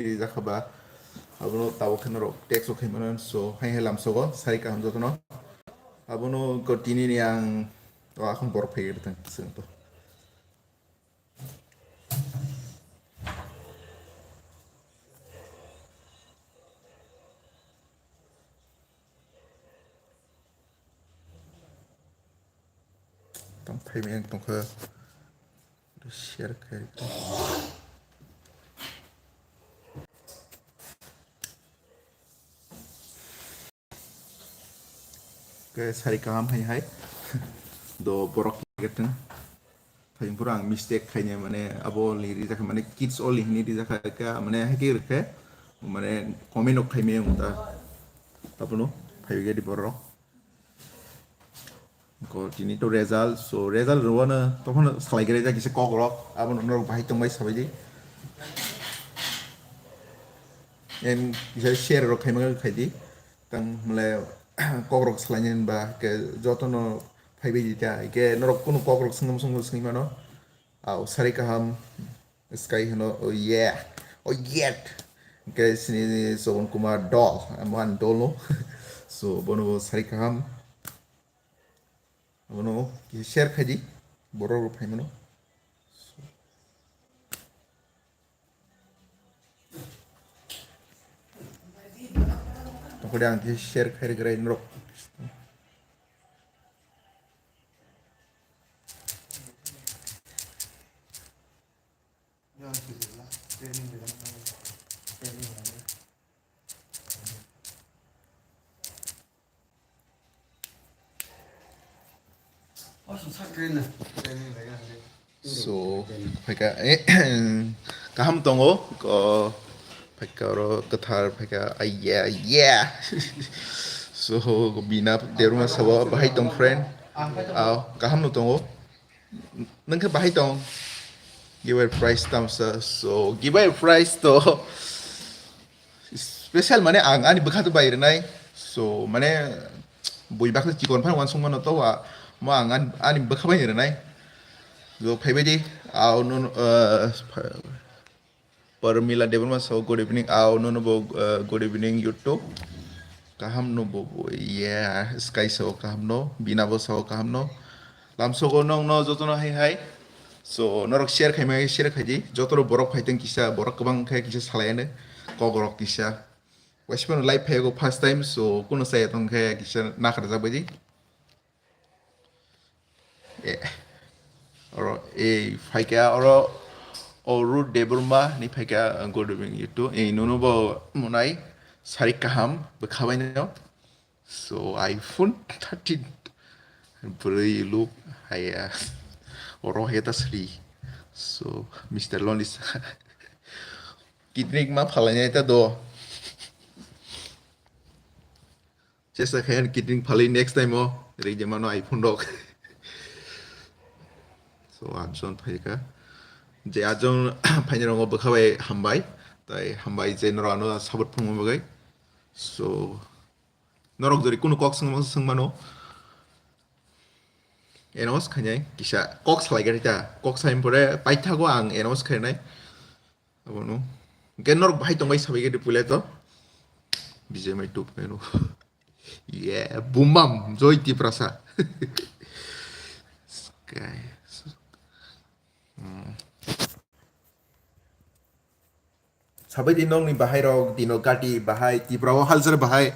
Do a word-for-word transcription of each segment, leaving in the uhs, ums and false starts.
rijak kha ba, abono tabuk khe norok text o khai mano, so hai hai lamsogo sari kaham jotono. Abono ko tini ni ang o akhon borok phai rwtong chwng to. Tong phaimani ang tongkha. Share khai. Ke sari kaham hai hai. Do borok kaitor. Phaipura ang mistake khainai mane abo only rijak mane kids only hini rijak kha mane hai khe rwkhe mane comment ok khaimai ang ta. Abono phaiwi di borok. Ko tini to result, so result rwano tokhono salai gre ja kisa kok rok, abono norok bahai tongbai sabai di. En kisa share rok khaima khai di. Tang mle kok rok salai nai ba ke jotono phaibai di ta, ke norok kunu kok rok swngam swngam swngwi mano. Au sari kaham. Sky hino, oh yeah, oh yeah. Ke sini Sobon Kumar dol, amo ani dol no. So bono bo sari kaham. Bono kisa share khai di, borok rok phai mano. Tokode ang kisa share khai rwgrai norok. So, phaika, eh, kaham tongo, ko, phaika oro kwthar, phaika, ayya, ayya. So, bina derma sabo, bahai tong friend, aw, kaham no tongo. Nang khe bahai tong? Giveaway prize tamsa. So, giveaway prize to special mane ang ani bwkha to bai rwnai. So, mane bui baksa chikon phan wansung mano to wa. Mo ang ani, ani bwkha bai rwnai. So, phaibai di. Au no, uh, Parmila Debbarma sao, "Good evening." Ao, nono bo, uh, "Good evening, YouTube." Kaham no bo, bo, yeah, Sky sao kaham no, Bina bo sao kaham no. Lamsogo nong no jotono hai hai. So, norok share khai mai, share khai di. Joto borok phai tong kisa, borok kwbang khe kisa salai ano. Kok rok kisa. Waisipano live phai go first time, so, kuno saya tong khe kisa nakhar jak bai di. Eh, oro, eh, phaikha oro, o Ruth Debbarma ni phaikha, uh, "Good evening, YouTube." Eh, nono bo monai, sari kaham, bwkha bai no. So, iPhone thirteen, bwrwi look, haya, oro heta sri. So, Mister Lonely sa, kidney ma phalai nai ta do. Chesta khai ang kiting phalwi next time o rwgwi mano iPhone rok. So, atjon phaikha. Je atjon phainai rokno bwkha bai hambai. Tai hambai je norok ano support phungma bagwi. So, norok jori kunu kok swngma swngmano. Announce khainai kisa kok salai gari ta. Kok saim pore paithago ang announce khainai. Abono. Hwnkhe norok bahai tongbai sabai khe puila to. Bijai mai tup menu. Yeah, bumam, Joy Tiprasa. Sky. Hmm. Sabai di nongni bahai rok, dino gati bahai, Tipra o halsar bahai.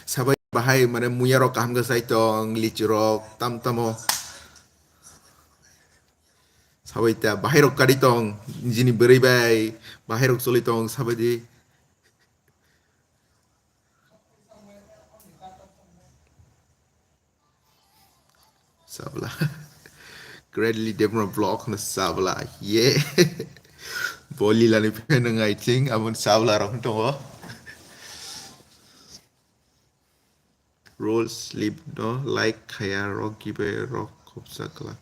Sabai bahai, mane muya rok kaham khe sai tong, lichi rok, tam tamo. Sabai ta, bahai rok kari tong, jini bwrwi bai, bahai rok choli tong, sabai di. Sabla. Greatly Debra vlog no sabla. Yeah. Bo lila ni fan nang I think, abon sabla rok tongo. Rules sleep no like khaya rok gibe rok khopsa kla.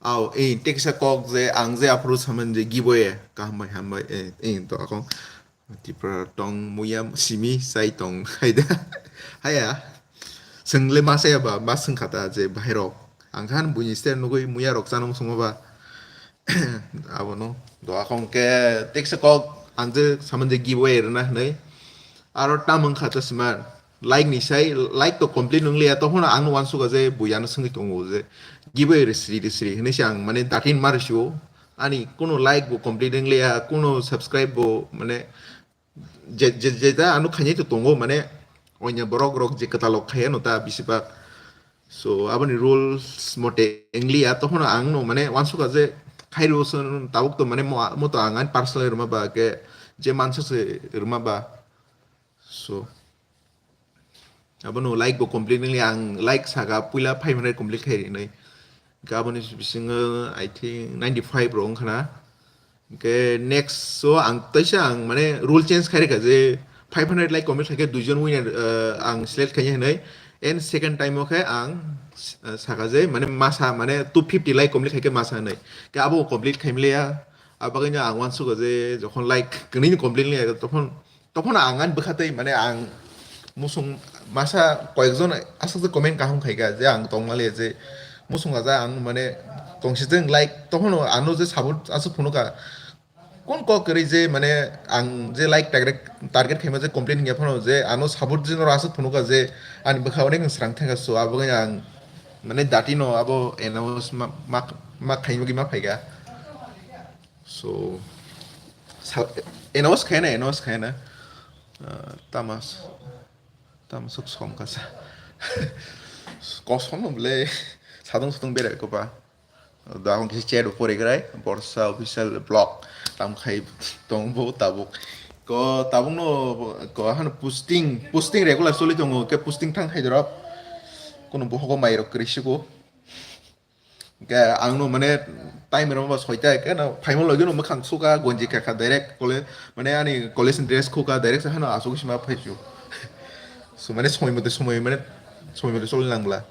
Aw, eh, teksa kok je ang je aphuru saman je giboye kaham bai ham bai, eh, eh, to akong Tipra tong muya simi sai tong haida. Haya. Swngle ma saya ba, ma swng khata je bahai rok. Ang khan buini stand nugui muya rok chano sungma ba. Abono do akong ke teksa kok ang je saman je giveaway rwna hinwi. Aro tam wngkha chwsima like ni sai, like to complete wngliya, tophano ang no uansukha je bui ano swngwi tongo je giveaway sri de sri hinwi se ang mane datin mar sio. Ani kuno like bo complete wngliya, kuno subscribe bo mane je, je, je da ano khainai to tongo mane onya borok rok je kwtal rok khai ano ta bisi bak. So, aboni rules mote wngliya, tophano ang no mane uansukha je khairwi se tabuk to mane mo, mo to ang ani personal rwma ba ke je mansa se rwma ba. So, abono like bo complete wngliya, ang like saka puila five hundred complete khai rinai. Hingke aboni bisingo, I think, ninety five rok wngkha na. Hingke next o ang teisa ang mane rule change khai rikha je five hundred like complete khaikhe duijon winner, eh, ang select khainai hinwi. And second time o khe ang, eh, saka je mane masa mane two fifty like complete khaikhe masa hinwi. Hingke abo complete khaimliya. Abagwino ang uansukha je jokhon like kwnwi complete liya tokhon Tophano ang ani bwkha tei mane ang musung masa koyekjon aswk je comment kaham khaikha je ang tongmaliya je musung aja ang mane tongsi jeng like tophano ano je sabut aswk phunukha. Kon kok kwrwi je mane ang je like target, target khaima je complain hiya phano je ano sabut je noro aswk phunukha je ani bwkha onek swrang thangkha, so abo ang mane dati no abo announce ma, ma, ma khaima ma phaikha. So, sa-, announce khaina, announce khaina. Ah, tamas, tamasuk song kasa. Kosom no ble, sadung sadung berai ko ba. Da hong kisi chat upore grai, Borsa official blog. Tam khai tong bo tabuk. Ko tabuk no, ko han posting, posting regular soli tongo, ke posting thang khai drop. Kono bohogo mai rok krisigo. Hingke ang no mane time rok ba soita ke no phaima logi no mwkhang suka gonji kha kha direct college mane ani college ni dress khuka direct sa hano asuk sima phaisu. So mane somoi mote somoi mane somoi mote choli nang bwla.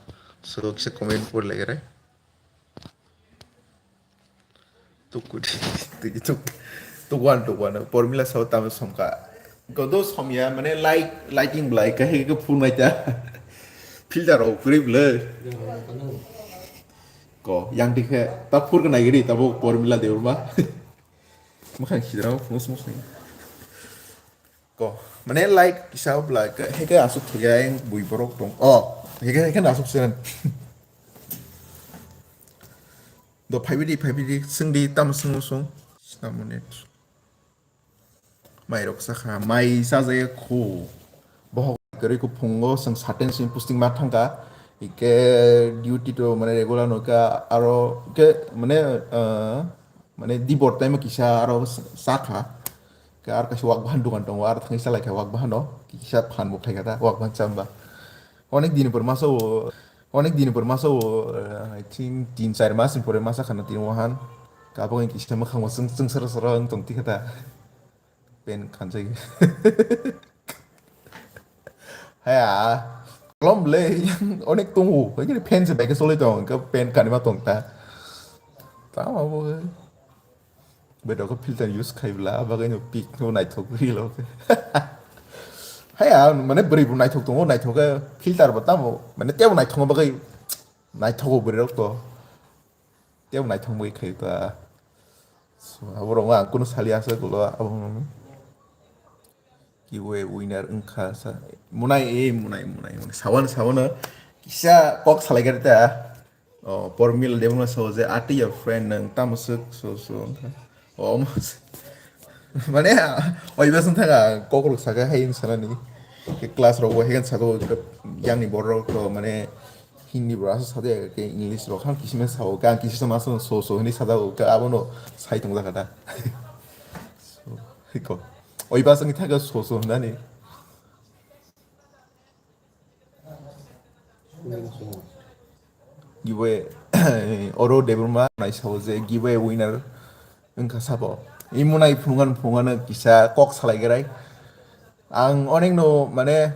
So kisa comment pori lagere. Tuk tuk tuk tuk one tuk one pormila sao tamo somka. Godo somya mane light lighting blai kahe ke phun mai ta. Filter rok kwrwi bwle. Ko, yang dikhe, ta phur ka nai giri, tabo Pormila Debbarma. Mwkhang khidrao, phungo sung sung. Ko, mane like kisa bwla, ke, heke asuk thaya yang bui borok tong. Oh, heke, heke na asuk sen. Do phai bidi, phai bidi, sung di, tam sung sung. Sina mone. Mai rok sakha, mai sajaya khu. Bohok kwrwi kuphungo chwng saten simi posting ma thangkha. Ike duty to mane regular no ka aro ke mane, ah, mane dibor time kisa aro sakha. Ke aro kaisa wak bahan dukan tongo, aro thangwi salai kha wak bahano. Kisa phan bo khaikha ta, wak bahan chamba. Onek din pore masa o, onek din pore masa o, eh, I think tin char mas ni pore masa khana tin wahan. Kabang kisa mwkhang bo chwng, chwng sara sara wng tong tikha ta. Pen khanjai. Haya. Kolom le, onek tongo. Hai kene pen se bai ke solai tong, ke pen kanima tong ta. Tama bo. Bedok ko filter use khai bla, bagwi no pik no naithok ri lo. Haya, mane bwrwi bo naithok tongo, naithok ke filter bo tamo, mane tebo naithok bagwi naithok bwrwi rok to. Tebo naithok bagwi khai ta. So, abo rok ang kuno sali asa gulo, abo. Giveaway winner wngkha sa. Munai, eh, munai, munai, munai. Sawan, sawan, kisa kok salai gari ta. Oh, Pormila Debbarma sao je, "Ati your friend nang, tamo suk, so, so," wngkha. Oh, mas-, mane, oi bas wngkha, kok rok saka hai wng sanani. Ke class rok bo hai wng saka, yang ni borok rok, mane, Hindi bro, aswk sade ke English rok han kisima sao, ka kisima so so hini sada o, ka abono sai tong jaka da. So, hiko. Oi bas ni thaga so so nani. Giveaway, oro Debbarma nai sao je giveaway winner wngkha sabo. Imunai phungan phungano kisa kok salai gerai. Ang onek no mane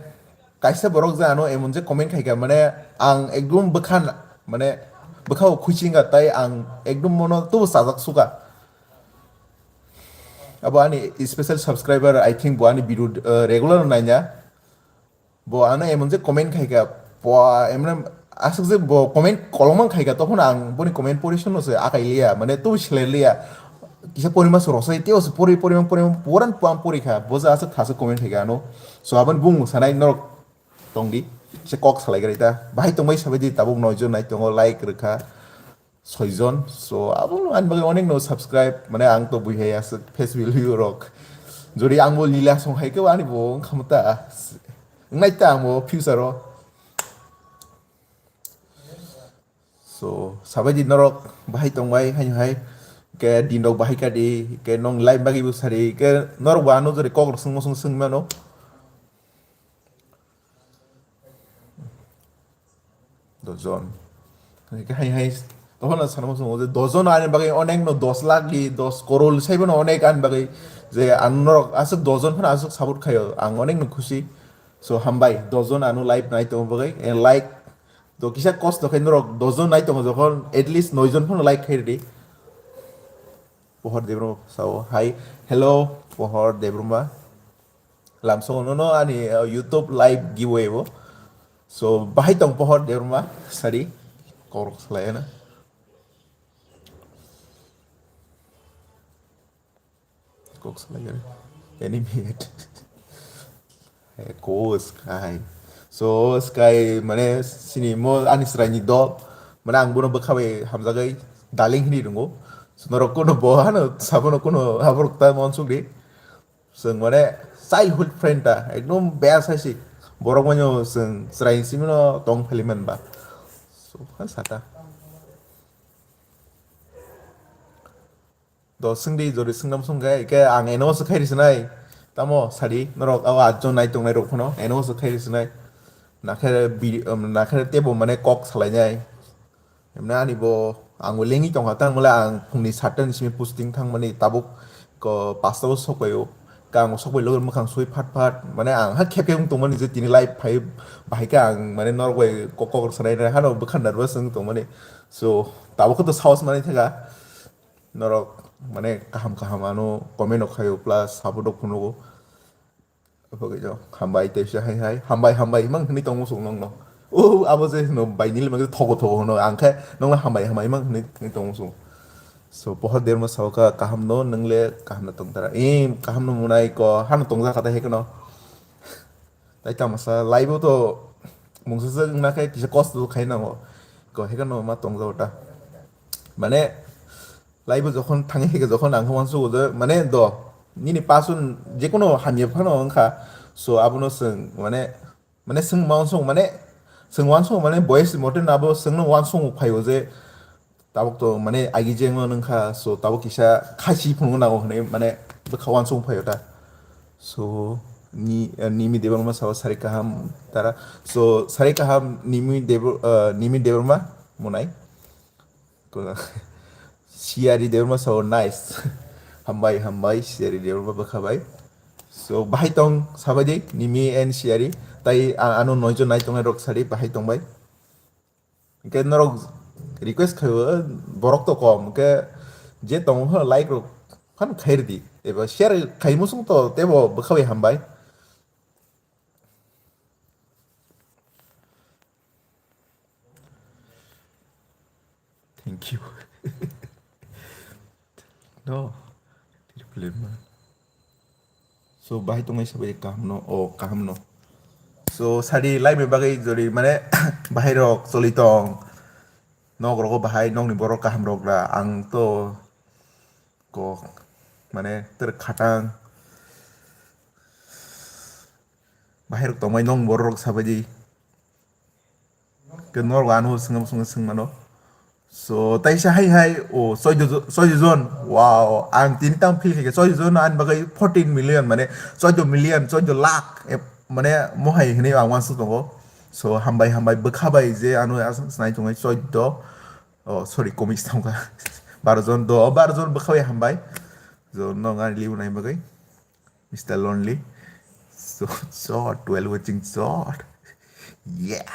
kaisa borok je ano emon je comment khaika mane ang ekdum bwkha mane bwkha o khuichingka tai ang ekdum mono tubu sajak suka. Abo ani special subscriber, I think bo ani video, uh, regular naina. Bo ano emon je comment khaika, po emon aswk je bo comment kolokma khaika, tokhono ang boni comment portion no se akai liya, mane tubu sele liya. kisa porima se rosai, teo se pori, porima, porima, poran pam pori kha, bo ja aswk thaswk comment khai kha ano. So, aboni bung sanai norok tongdi, se kok salai gari ta. Bahai tongbai sabai di, tabuk noi jon nai tongo, like rwkha soi jon. So, abo ani bagwi onek no subscribe, mane ang to buihai aswk face value rok. Jodi ang bo lila song hai khe ani bo wngkha ta. Wngnai ta ang bo future o. So, sabai di norok bahai tongbai, haino hai, ke din rok bahai ka di, ke nong live bagwi bo sari, ke norok bo ano jori kok rok swngmo swng swng mano. Dojon. Ke hai hai, tohon na sanmo swng je dojon ani bagwi onek no dos lakh di, dos korol sai bono onek ani bagwi je ang norok aswk dojon phano aswk support khayo, ang onek no khusi. So, hambai, dojon ano live nai tongmo bagwi, eh, like, to kisa kosto khe norok dojon nai tongo jokhon, at least noi jon phano like khai rwdi. Pohor Debbarma sao, hi, hello, Pohor Debbarma. Lamsongo nono ani, uh, YouTube live giveaway bo. So, bahai tong Pohor Debbarma, sari, korok salai na. Kok salai gari. Anime head. He, ko Sky. So, Sky, mane, sini mo ani sraini dol. Mane, ang bono bwkha bai hamjagwi darling hini ringo. So, norok kono bo hano, sabono kono haborok ta mon sukdi. Chwng, mane, childhood friend ta, ekdom best hai si. Borok mano chwng srai simino tong pheli man ba. So, ha sata. Do swngdi, jori swngnam swngkhe, ke ang eno se khairi sinai. Tamo sadi, norok aw atjon nai tongnai rok phano, eno se khairi sinai. Nakhe bi-, um, nakhe tebo mane kok salainai. Emne ani bo, ang bo lengwi tongkha, tang mole ang phungni satta ni simi posting thangmani tabuk ko pasta o sokbaio. Ka ang sokbai logi mwkhang sui phat phat, mane ang ha khep khep wng tongmani je tini live phai, bahai khe ang mane norok bai kok kok sanai nai, hano bwkha nervous wng tongmani. So, tabuk khe to saos manai thaka. Norok, mane, kaham kaham ano comment rok khaio, plus support rok phunugo. Apagwi jo, hambai teisa hai hai, hambai hambai himang hwnwi tongmo song nongno. O, abo je hwno bai nili mangkhe thogo thogo hwno, ang khe nongno hambai hambai himang hwnwi hwnwi tongmo song. So, Pohor Debbarma sao kha, kaham no, nwngle kaham no tongtara. Em, kaham no munai ko, hano tongja kha ta hekno. Tai tamasa live o to mungsa se wngna khe kisa kosto khai nango. Ko hekno ma tongjago ta. Mane live o jokhon thangwi heke jokhon ang khe uansugo je mane do nini pasun jekono hamya phano wngkha. So abono chwng mane, mane chwng ma uansuk mane chwng uansuk mane boyes mote no abo chwngno uansuk phaio je tabuk to mane agi jengno nungkha, so tabuk kisa khasi phunukna nango hwnwi mane bwkha uansuk phaio ta. So ni, eh, Nimi Debbarma sao sari kaham tara. So sari kaham Nimi Debor-, eh, Nimi Debbarma munai. Ko-, Siyari Debbarma sao nice. Hambai, hambai, Siyari Debbarma bwkha bai. So bahai tong sabai di, Nimi and Siyari. Tai a-, ano noi jon nai tongnai rok sari bahai tong bai. Hwnkhe norok request khaio, borok to kom, hwnkhe je tongo phano like rok phano khairdi, eba share khai muchung to teibo bwkha bai hambai. Thank you. No. Reply ma. So, bahai tongnai sabai kaham no, o kaham no. So, sadi live ni bagwi jodi mane bahai rok choli tong. Nok rogo bahai, nokni borok kaham rok da. Ang to kok mane ter khatang. Bahai rok tongmai nokni borok rok sabai di. Ke norok ano swngam swngam swngmano. So, taisa hai hai, o, soido jo-, soido jon. Wow, ang tini tang feel khe soido jon ani bagwi fourteen million, mane, soido million, soido lakh, eh, mane, mohai hinwi ang uansuk tongo. So, hambai, hambai, bwkha bai je ano as-, snai tongo soido. Oh, sorry, komik tongkha. Baro jon, do, baro jon bwkha bai hambai. So, no, ngani liu nai bagwi. Mister Lonely. So, shot, well watching shot. Yeah.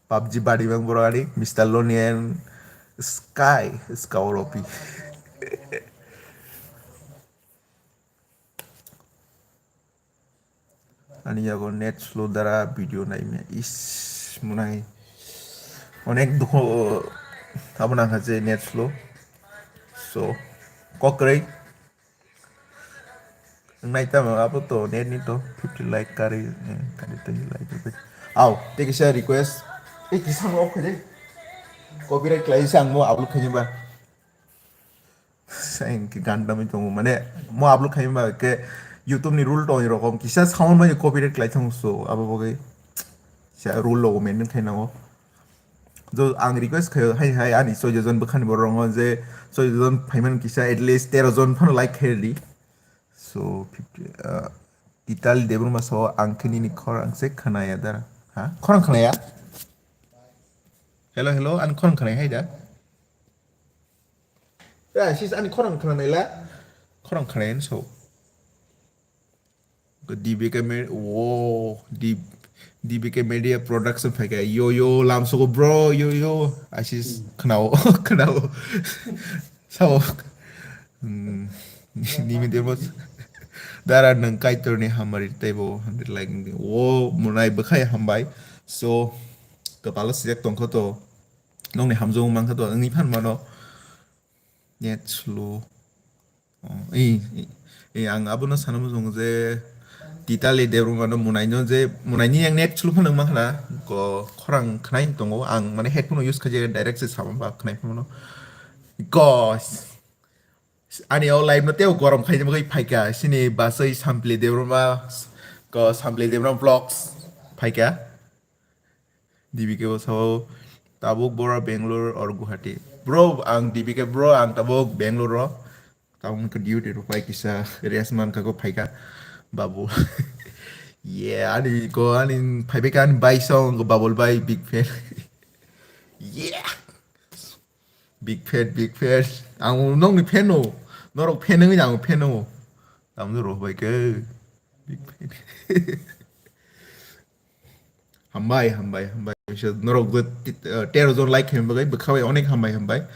PUBG badi bang borok ani, Mister Lonely and Sky, Sky Oropi. Ani yago net slow dara video naimya. Is, munai. Onek dukho, abo nangkha je net slow. So, Kokroi. Nai tamo abo to net ni to fifty like kari, eh, kari twenty like. Au, tei kisa request. Eh, kisa mo off khaidi. Copyright khlai se ang mo upload khaini ba. Sai ke gan dami tongo mane mo upload khaini ba ke YouTube ni rule tong rokom kisa sound mani copyright khlai thang so abo bagwi. Sa rule logo maintain khainango. Jo, ang request khayo, hai, hai, ani soijon bwkhani borok rongo je soijon phaiman kisa at least tero jon phano like khairdi. So, fifty, uh, Titali Debbarma sao ang khe nini khorang se khnaya dara. Ha? Khorang khnaya? Hello, hello, ani khorang khnaya hai da? Ya, sis ani khorang khnanai la. Khorang khnaya so. D B K Media, wo, D-, D B K Media Production phaikha. Yo, yo, lamsogo bro, yo, yo. Asis khnao, khnao. Sao. Hmm. Nimi demo. Dara nang kaitor ni hamari taibo, hamari like ni. Wo, munai bwkhai hambai. So, kapalo sijak tongkha to. Nongni hamjong mangkha to, ani phan mano. Net slow. Oh, i, i, i, ang abono sana muchungo je Titali Debbarma no munaino je munaini yang net slow phano wngma khna ko khorang khnai tongo ang mane headphone use khaje direct se sama ba khnai phano gosh ani o live no teo gorom khaini bagwi phaika sini basai Sampli Debbarma ko Sampli Debbarma vlogs phaika. D B K bo sao, "Tabuk bora Bangalore or Guwahati?" Bro, ang D B K bro, ang tabuk Bangalore ro. Tabuk nokha duty rok pai kisa rest man kha ko phaika. Babu. Yeah, ani ko ani phaibai ka ani bai song ko Babul bai big fan. Yeah. Big fan, big fan. Ang nokni fan no. Norok fan wngwi ang fan no. Tamno rok bai ke. Big fan. Hambai, hambai, hambai. Bisa norok je tit-, eh, tero jon like khaima bagwi bwkha bai onek hambai, hambai.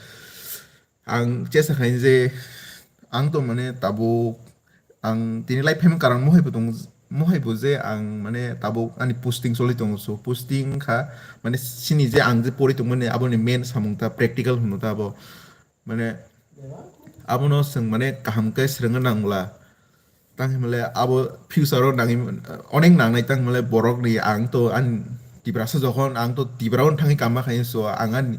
Ang chesa khaini je ang to mane tabuk ang tini like phaima karang mohai bo tong, mohai bo je ang mane tabuk ani posting choli tongo so posting kha mane sini je ang je pori tongmani aboni main samung ta practical hwnno ta abo mane abono chwng mane kaham khe swrwngna nangla. Tang hinmale abo future o nangwi, onek nangnai tang hinmale borok ni ang to ani Tiprasa jokhon ang to Tipra o thangwi kama khainai so ang ani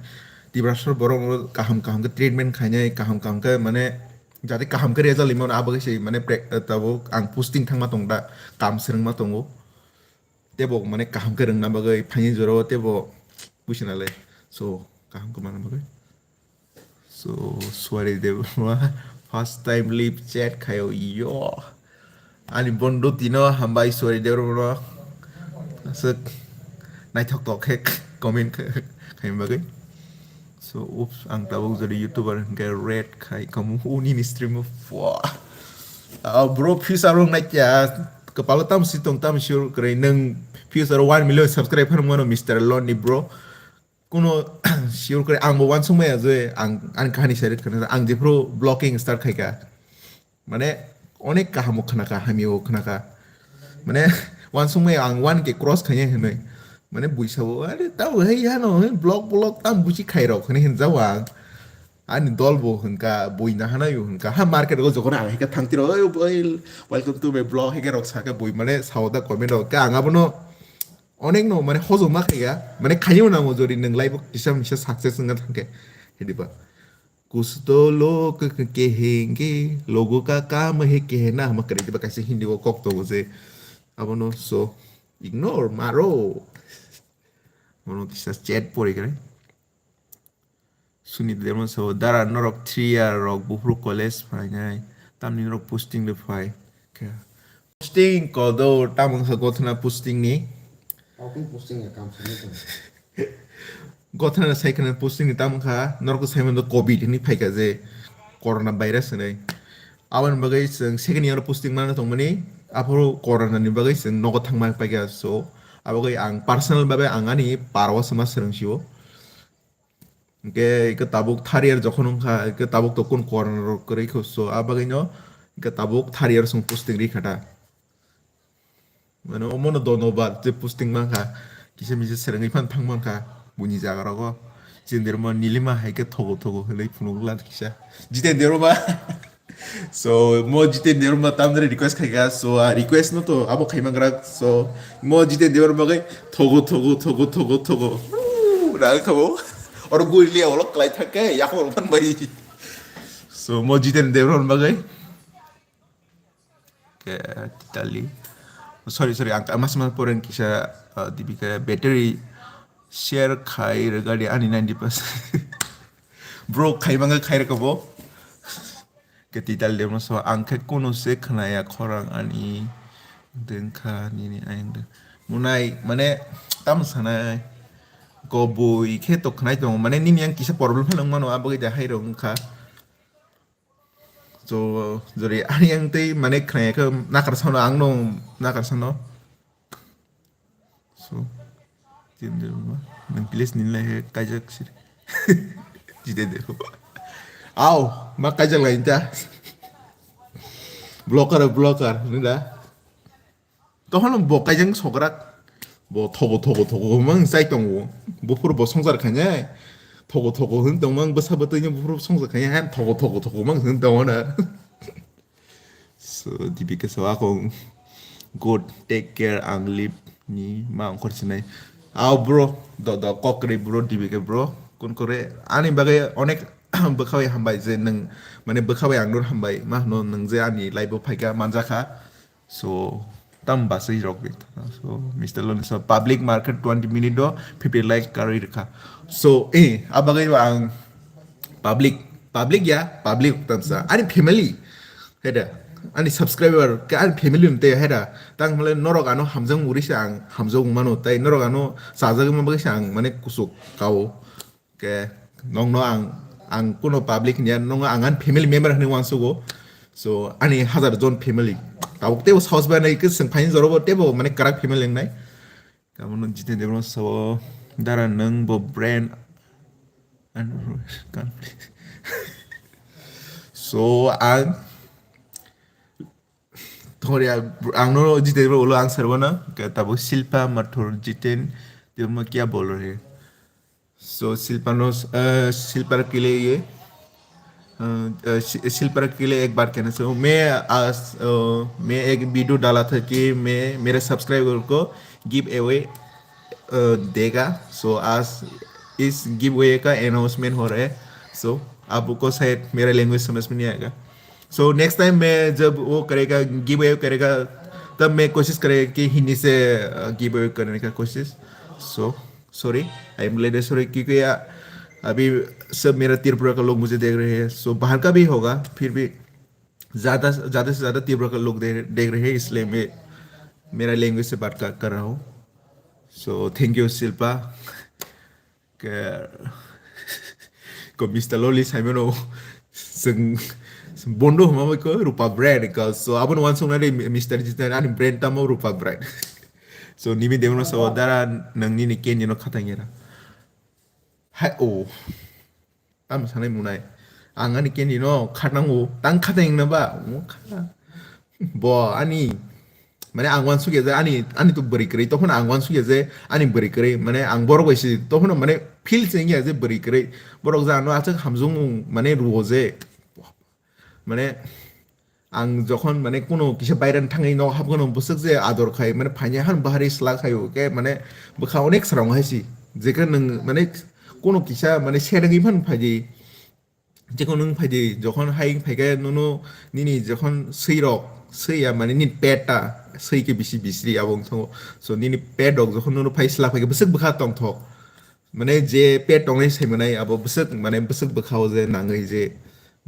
Tiprasa borok no kaham kaham khe treatment khainai kaham kaham khe mane jate kaham khe result rimano abo khe se mane pre-, tabuk ang posting thangma tong da kam swrwngma tongo tebo mane kaham khe rwngna bagwi phaini jora o tebo businale so kaham khe manna bagwi. So, sorry, Debbarma. First time live chat khayo, yo. Ani bondo tino hambai, sorry, Debbarma. Aswk naithok tok khe comment khe, khaima bagwi. So, oops, ang tabuk jodi YouTuber hwnkhe red khai kamu uni ni stream o. Pua. Ah, bro, future rok nai kya? Kapalo tam si tong, tam sure kwrwi. Nwng future o one million subscriber mano, Mister Lonely, bro. Kuno sure kore ang bo uansuk maya je ang ani kahani share khana ang jephru vlogging start khaika mane onek kaham o khnaka hamio khnaka mane uansuk maya ang one K cross khaiya hinwi mane buisa bo are tabo hai hano vlog vlog tam buchi khairok hinwi hinjao ang ani dol bo hinka bui nahanayo hinka ha market o jokon ang hinka thangtiro oi oi welcome to my vlog hinka rok saka bui mane sao da comment rok ka ang abono Onek no mane hojom ma khaiya mane khayo nango jodi nang life o kisa misa success wngna thangkhe hidiba kusto lok kehenge logo ka kam he kehena hama kare diba kaisa Hindi o kok tongo je abono so ignore maro mono kisa chat pori kare. Suni Debbarma sao, dara norok three year rok buphuru college phainai, tamni norok posting le phai khe. Posting kodo tamung kha gothana posting ni. Okung posting ya kam sani tong. Gothana sai khana posting ni tamung kha norok sai mando covid hini phaika je corona virus hinai. Aboni bagwi chwng second year posting mana tongmani aphuru corona ni bagwi chwng nogo thangma paika so abagwi ang personal babe ang ani parwa sama swrwng sio. Hingke ike tabuk third year jokhon wngkha, ike tabuk to kun corona rok kwrwi kho, so, a bagwino ike tabuk third year song posting ri kha ta. Mane omono dono ba je posting mankha, kisa misa serengwi phan thang mankha, buini jaga rogo. Jitendra ma nilima hai khe thogo thogo hinwi phunuk la kisa. Jitendra ma. So, mo Jiten Debbarma tamjani request khaikha. So, a request no to abo khaimangra. So, mo Jiten Debbarma gai thogo, thogo, thogo, thogo, thogo. Rang khabo. Oro guli liya olo klai thangke, yako oro man bai. So, mo Jiten Debbarma gai. Ke titali. Sorry, sorry, ang mas mas poreng kisa, uh, Dipika battery share khai regarding ani ninety percent. Bro, khai manga khai reka bo. Ke tital de mo so ang khe kunu se khnaya khorang ani dengkha nini ayang de. Munai mane tam sanai ko bui khe to khnai tong mane nini yang kisa problem phano mano abagwi de hai rong kha. So, jori ani yang tei mane khnaya khe nakar sano ang no nakar sano. So, Jiten Debbarma, nang please nini lai he kaijak sir. Jiten Debbarma. Au, ma kaijak lai ta. Blocker, blocker, ni da. Tohono bo kaijang sokrak. Bo thogo, thogo, thogo, mang sai tongo. Buphuru bo songjar khainai. Thogo, thogo, hwn tongmang bwsa bwtwini buphuru songjar khainai. Han thogo, thogo, thogo, mang hwn tongo na. So, Dipika so ako good, take care, ang leave ni ma ongkhor sinai. Au bro, do, do, kokri bro, Dipika bro. Kun kore, ani bagwi onek bwkhawi hambai je nang, mane bwkhawi ang nur hambai. Ma hwno nang je ani live o phaikha, manjakha. So, tam basai rok ri. So, Mister Loni so public market twenty minute do fifty lakh karwi rikha. So, eh, abagai ang public, public ya, public tamsa. Ani family, heda, ani subscriber, ke ani family unte heda. Tang male norok ano hamjang uri se ang hamjang mano, tai norok ano sajagma bagwi se ang mane kusuk kao. Ke nongno ang, ang kuno public niya, nongo ang ani family member hwnwi uansugo. So, ani hajar jon family. Tabuk tebo saos bai nai ke seng phaini jorobo tebo mane karak family wngnai. Kamono Jiten Debbarma sabo dara nang bo brand and so ang thoria ang no Jiten Debbarma ulo ang sarbana ke tabuk Silpa Mathur Jiten Debbarma kya bol rahe. So, Silpa no, uh, Silpa ke liye, uh, uh, Si-, Silpa ke liye ek baat kehna chahta hoon. मैं आज, uh, मैं एक वीडियो डाला था कि मैं मेरे सब्सक्राइबर को गिव अवे, uh, देगा। So, आज इस गिव अवे का अनाउंसमेंट हो रहा है। So, आपको शायद मेरा लैंग्वेज समझ में नहीं आएगा। So, नेक्स्ट टाइम मैं जब वो करेगा, गिव अवे करेगा, तब मैं कोशिश करेगा कि हिंदी से, uh, गिव अवे करने का कोशिश। So, sorry, I am little sorry, क्योंकि या, अभी सब मेरा त्रिपुरा का लोग मुझे देख रहे हैं, सो बाहर का भी होगा, फिर भी ज़्यादा, ज़्यादा से ज़्यादा त्रिपुरा का लोग दे-, देख रहे हैं, इसलिए मैं मेरा लैंग्वेज से बात कर, कर रहा हूँ। So, thank you, Shilpa. Ke, ko Mister Loli saimano, seng, seng bondo huma ko Rupa brand ko, so, abon wan sung nari Mister Jitan, ani brand tamo Rupa brand. So, nimi demono so, dara nang nini kenji no khatang yera. Hai, oh. Tam sanai munai. Ang ani kendi no khatnango, tang khatang na ba? Mo kha. Bo ani, mane ang wan sugya je ani, ani to bwrwi kwrwi, tophano ang wan sugya je ani bwrwi kwrwi, mane ang borok bai si, tophano mane feel se wngya je bwrwi kwrwi. Borok je ano achak hamjung mung, mane ruo je. Mane, ang jokhon mane kuno kisa bairan thangwi nogo habgano bwswk je ador khai, mane phainai han bahari sla khaio, ke mane bwkha onek srong hai si. Jekhe nwng mane kuno kisa mane serengwi phan phaidi, jekhe nwng phaidi, jokhon hai phaikhe nono nini jokhon swi rok, swi ya mane nini pet ta swi khe bisi bisri abo wng thango. So nini pet rok jokhon nono phai sla phaikhe bwswk bwkha tongthok. Mane je pet tongnai sai manai abo bwswk, mane bwswk bwkha o je nangwi je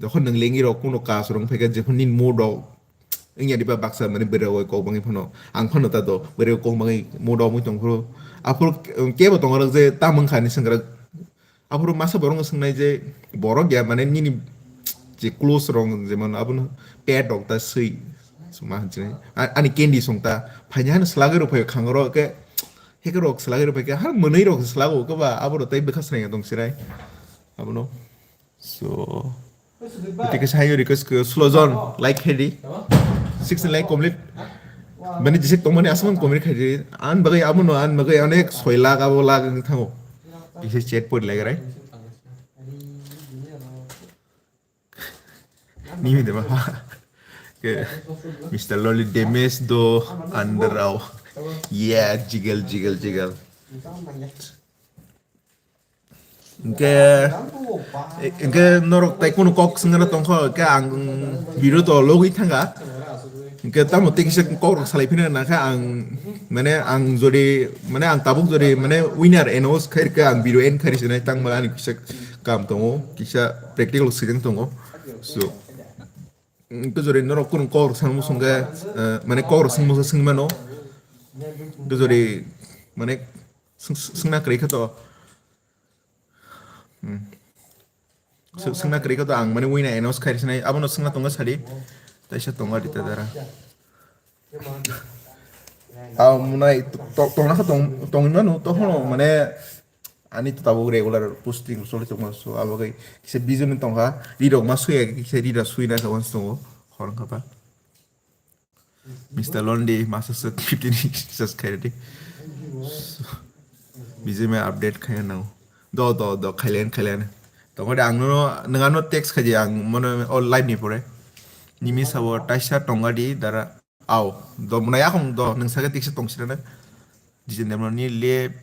jokhon nwng lengi rok kuno ka swrwng phaikhe jephru nini mood rok wngya diba baksa mane bwrwi rok kok bangwi phano ang phano ta do bwrwi rok kok bangwi mood rok wngwi tongphuru aphuru kebo tongo rok je ta mungkha hinwi swngkha rok aphuru masa borok no swngnai je borok ya mane nini je close rok jemon abono pet rok ta swi suma hinwi ani candy song ta phaini hano swlagwi rok phaio khang oro khe. Heke rok swlagwi rwphaikha, ha mwnwi rok swlago kwba, abo rok tei bwkha srengya tong sirai. Abono. So, tike sayo request ko slow zone, like khe di. Six like complete. Bani jisik tongmani aswk complete khe di. An bagwi abono, an bagwi onek soi lakh abo lakh wng thango. Kisa chat pori laigra. Nimi de ba. Ke Mister Loli damage do under au. Yeah, jiggle, jiggle, jiggle. Hingke, hingke norok tai kunu kok swngna tongkho, hingke ang biro to logwi thanga. Hingke tamo tei kisa kok rok salai phina nangkha ang, mane ang jodi, mane ang tabuk jodi, mane winner announce khairkha ang biro en khairi sinai tangma ani kisa kam tongo, kisa practical swijang tongo. So, hingke jodi norok kunu kok rok swngna muchungkhe, eh, mane kok rok swngna muchung swngmano. Hingke jodi, mane swng-, swngna kwrwi kha to. Hmm. Sw-, swngna kwrwi kha to ang mane winner announce khairi sinai abono swngna tongo sadi. Taisa tongo Aditya Dara. Ah, munai to-, to-, tongna kha tong-, tongwi mano to hono mane ani to tabuk regular posting soli tongma so abo kai kisa vision tongkha rirok ma suya kisa rira suina kha wansi tongo khorang kha ba. Mister Londi, masa set fifteen subscribe di. Bijime update kaya nang. Do, do, do, khailen, khailen. Tongode ang no, nang ano text khaji ang mono all live ni pore. Nimi sabo taisa tonga di dara. Au, do mona yakong do, nang sake text tong sirana. Dijin demno ni le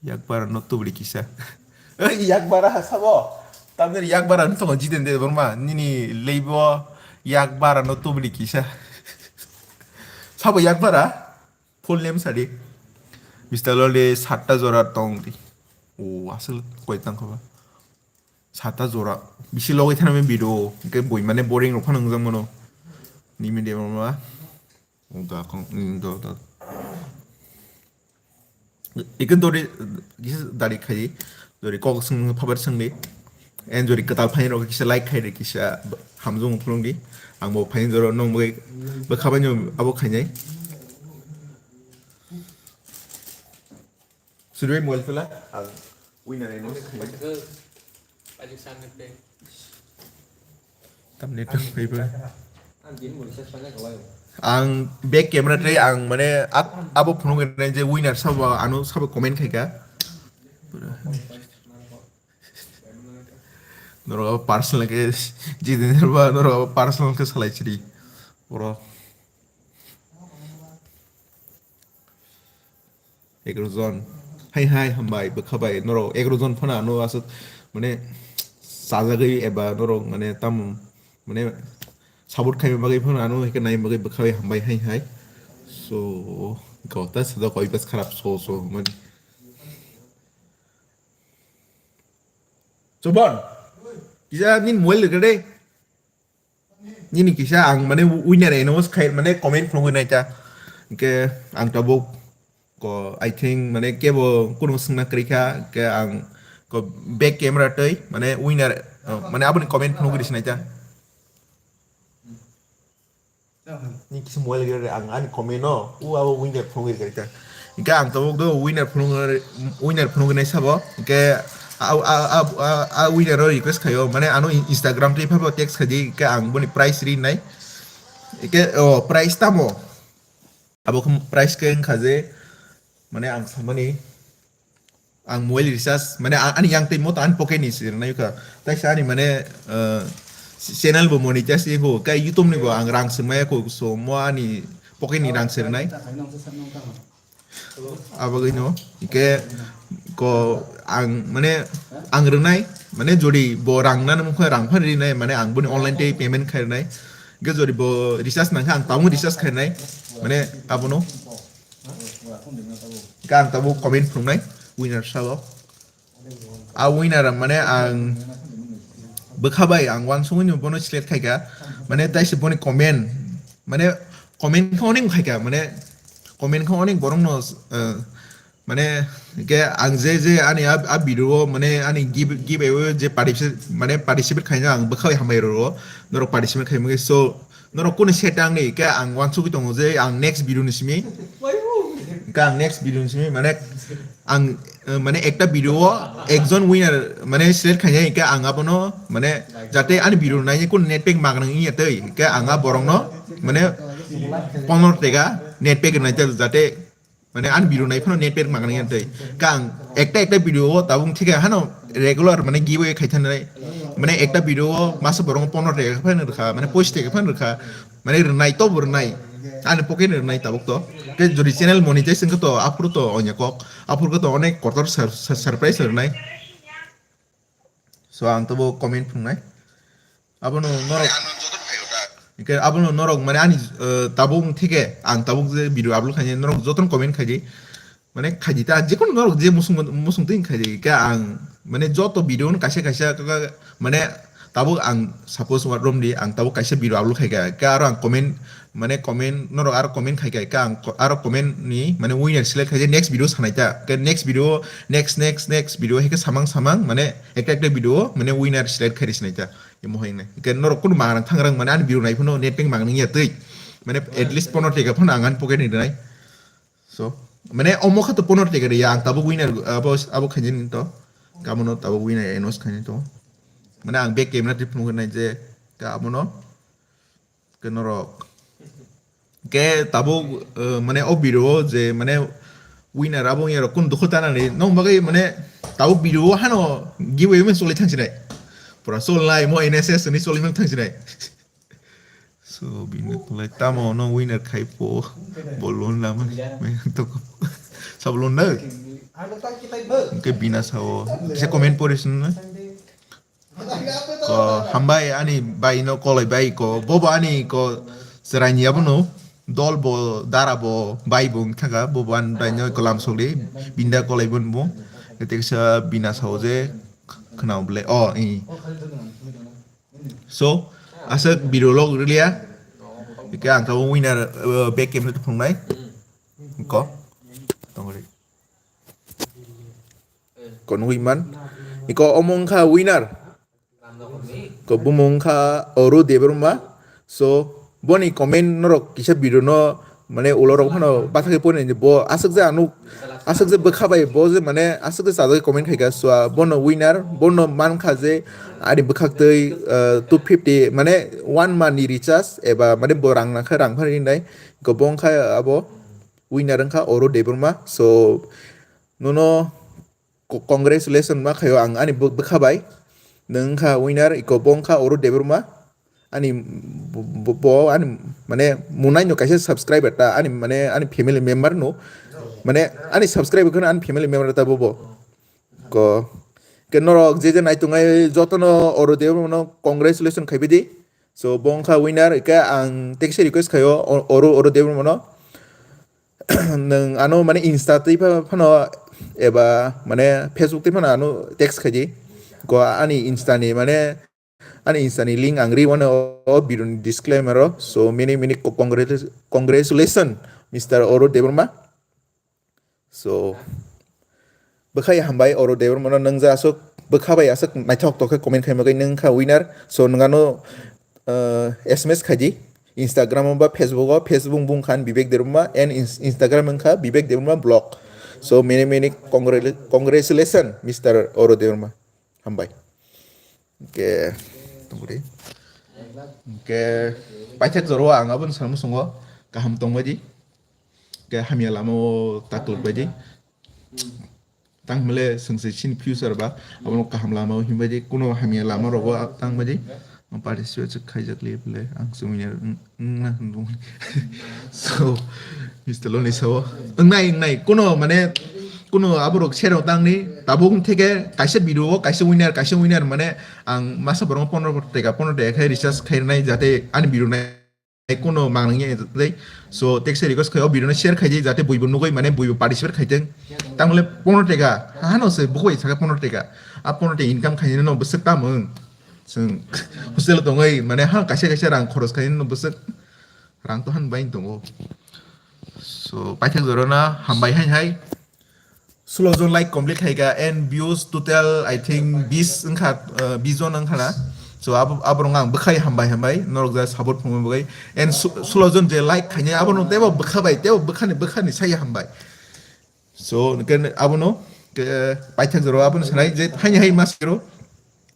Yakbara no tubuli kisa. Oi, yakbara ha sabo. Tamni yakbara no tongo Jiten de Borma. Nini leibo yakbara no tubuli kisa. Sabo yakbara? Full name sadi. Mister Lole satta jora tong di. O, asal koi tang khaba. Satta jora. Bisi logoi thana me bido. Ke boi mane boring rok phano ngjang mano. Nimi de Borma. Ungta akong, ungta, ungta. Ikin dori, kisa dari khai, dori kok sung, phabar sung di. En dori katal phai rok kisa like khai di, kisa hamjung phulung di. Ang bo phai doro nong bai, ba khabai no abo khainai. Sudwe mobile phela, ang winner eno. Tamni tong phaiba. Ang back camera tei ang mane ap-, abo phunuk nai je winner sabo ano sabo comment khaika. Norok abo personal ke jidinir ba norok abo personal ke salai chiri. Bro. Egaroh jon. Hai hai hambai, bwkha bai, norok egaroh jon phano ano aswk, mane, chajagwi eba norok, mane, tam, mane, support khaima bagwi phano ano hwnkhe naima bagwi bwkha bai hambai hai hai. So, gota sada koi bas kharap so so, mane. Chobon, kisa nini mobile rwkha de. Nini kisa ang mane winner announce khai mane comment phunugwi naita. Hwnkhe ang tabuk ko, I think mane kebo kunu swngna kwrwi kha, hwnkhe ang ko back camera twi mane winner, uh, mane aboni comment phunugwi rwsnaita. Ni kisa mobile gere ang ani comment no, u abo winner phunugwi rwkha. Hingke ang tabuk do winner phunuk, winner phunuknai sabo. Hingke a, a, a, a, a winner o request khaio. Mane ano in-, Instagram tei phabo text khaidi. Hingke ang boni price rinai. Hingke, o, price tamo? Abo khe price khe wngkha je, mane ang samani, ang mobile recharge, mane a-, ani yang tei moto ani pocket ni se rwnai kha. Taisa ani mane, eh, channel bo monetize eko, kai YouTube ni bo ang rang se maya ko, so mo ani pocket ni rang se rwnai. Abo gwi no, hingke ko ang mane ang rwnai, mane jodi bo rang nani mungkha rang phan rinai, mane ang boni online tei payment khai rwnai. Hingke jodi bo recharge nangkha ang tabuk recharge khai rwnai, mane abono. Hingke ang tabuk comment phunuknai winner sabo. A winner mane ang bwkha bai ang uansugwi no bono select khaikha. Mane taisa boni comment, mane comment khe onek khaikha, mane comment khe onek borok no, eh, mane ke ang je je ani a, a video o mane ani give, give away je participate, mane participate khaina ang bwkha bai hambai rwo, norok participate khaimani. So, norok kunu set ang ni, ke ang uansugwi tongo je ang next video ni simi. Ke ang next video ni simi, mane ang, eh, mane ekta video o ekjon winner mane select khainai, ke ang abono mane jate ani video nai kunu net pack magnang iya tei, ke ang a borok no mane pondro tega net pack nai jate mane ani video nai phano net pack magnang iya tei. Ke ang ekta ekta video o tabung thik hano regular mane giveaway khai thanai. Mane ekta video o masa borok pondro taka phano rwkha, mane poish taka phano rwkha, mane rwnai to bo rwnai, ani pocket ni rwnai tabuk to. Ke jodi channel monetize wngkha to aphuru to onya kok, aphuru to onek kotor sur-, sur-, surprise rwnai. So ang to bo comment phungnai. Abono norok, ke abono norok mane ani, eh, tabuk thike ang tabuk je video upload khainai norok jotono comment khaidi. Mane khaidi ta, jekunu norok je musung, musung twi khaidi, ka ang, mane, joto video no kaisa kaisa, ka, ka, mane, tabuk ang, suppose, what, romdi, ang tabuk kaisa video upload khaika, ka aro ang comment, mane, comment, norok aro comment khaika, ka ang ko-, aro comment ni, mane, winner select khaidi, next video sanai ta, ka next video, next, next, next video, heke samang samang, mane, ekta ekta video, mane, winner select khaidi sanai ta, imo hai nai. Ka norok kunu mangrang thangrang, mane, ani video nai phano net peng mangrang ya twi, mane, at least pondro taka phano ang ani pocket ni rwnai. So, mane, omo kha to pondro taka riya, ang tabuk winner, abo, abo khainani to. Kamono tabuk winner announce khainani to. Mane, ang back camera twi phunuknai je, kamono, ke norok. Ke tabuk, eh, mane, o video o je, mane, winner abo wngya rok kun dukhu tanani, nong bagwi, mane, tabuk video o hano giveaway mane choli thangsinai. Pura cholnai, mo N S S ni choli mang thangsinai. So, bini kulai tamo no winner khai po, bo loan lama, me to ko, sab loan na. Ke bina sao, kisa comment pore sun na. Ko, hambai ani bai no kolai bai ko, bobo ani ko, serai ni abono, dol bo, dara bo, bai bo, thaka, bobo ani bai no ko lam sokli, binda kolai bon bo, kete kisa bina sao je, khnao ble, oh, i. So, aswk video log rwliya. Ike ang kabo winner, uh, back camera to phungnai. Ko. Tongri. Ko nugui man. Iko omo wngkha winner. Ko bumung wngkha Oru Debbarma. So, boni comment norok kisa video no mane ulo rok phano bathakhe pore ni bo aswk je ano aswk je bwkha bai bo je mane aswk je chajagwi comment khaika so bono winner bono mankha je ani bwkhak twi, uh, two fifty mane one month ni recharge eba mane bo rang nangkha rang phano rinai ko bo wngkha abo winner wngkha Oru Debbarma so nono co-, congratulation ma khaio ang ani bw-, bwkha bai. Nwng wngkha winner, iko bo wngkha Oru Debbarma. Ani bo, bo, bo ani mane munai no kaisa subscriber ta, ani mane ani family member no. Mane ani subscriber kheno ani family member ta bo bo. Ko, ke norok je je naitungai jotono Oru Debbarma no congratulation khaibi di. So, bo wngkha winner, ike ang tekse request khaio, o-, Oru, Oru Debbarma no. Nwng ano mane Insta twi pha-, phano eba mane Facebook twi phano ano text khaidi. Ko ani Insta ni mane ani Insta ni link ang ri wano o video ni disclaimer o. So many many co-, congratu-, congratulations Mister Oru Debbarma. So bwkhai hambai Oru Debbarma no nwng ja aswk bwkha bai aswk naithok tokhe comment khaima gai nwng kha winner. So nwng ano, uh, S M S khaidi. Instagram o ba Facebook o, Facebook bung khan Vivek Debbarma and ins-, Instagram wngkha Vivek Debbarma blog. So many many congratula-, congratulations Mister Oru Debbarma. Hambai. Ke tongri. Ke paithak joro ang abon samu songo kaham tongmadi. Ke hamya lama o takluk badi. Tang hwnle swngse chini future ba, abono kaham lama o himbaidi, kuno hamya lama rogo tang baidi. Ang participate se khaijak liya bole, ang chumui ya, wng, wng na hwnwi. So, Mister Loni sao, wngnai, wngnai, kuno mane, kuno aborok serok tangni, tabuk theke kaisa video o, kaisa winner, kaisa winner mane, ang masa borok pondro teka, pondro teka khai recharge khainai, jate ani video nai. Kuno mangnang ya tei. So, text request khai, o video no share khai di, jate buibo nugui, mane buibo participate khai teng. Tang le pondro teka, hano se, bukoi saka pondro teka. A pondro teka income khai no bwswk tamung. Sung, hostel tongoi, mane ha kaisa kaisa rang khoros khai no bwswk. Rang to han bai tongo. So, paithak joro na, hambai hai hai. Sulo jon like complete khaika and views total I think bis wngkha, uh, bis jon wngkha na. So abo, aborok ang bwkhai hambai hambai norok ja support phungma bagwi and su-, sulo jon je like khainai abono tebo bwkha bai tebo bwkhani bwkhani saya hambai. So ke abono ke paithak joro abono sanai je haini hai mas kero.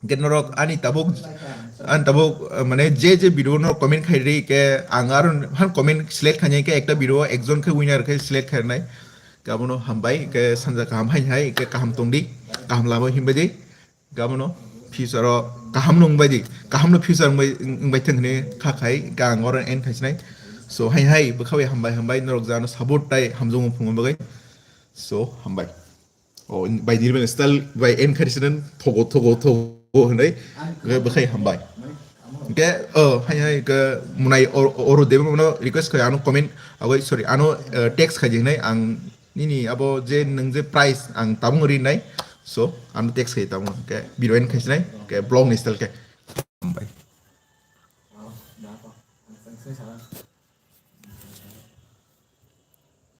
Hingke norok ani tabuk, ani tabuk, eh, mane je je video no comment khai ri ke ang aro han comment select khainai ke ekta video ekjon khe winner khe select khainai. Ke abono hambai ke sanja kaham hai hai ke kaham tongdi, kaham lama himbai di. Ke abono future o kaham no wngbai di, kaham no future wngbai wngbai thang hwnwi kha khai, khe ang oro end khai sinai. So hai hai bwkha bai hambai hambai norok jano support tai hamjwngo phungo bagwi. So hambai. O bai dirben style bai end khai sinai thogo thogo thogo hwnwi khe bwkhai hambai. Khe o hai hai khe munai or or debe mano request khai ano comment agoi sorry ano text khai jinai ang nini abo je nang je price ang tabung ri nai. So ano text khai tabung khe biro end khai sinai khe vlog ni style khe hambai.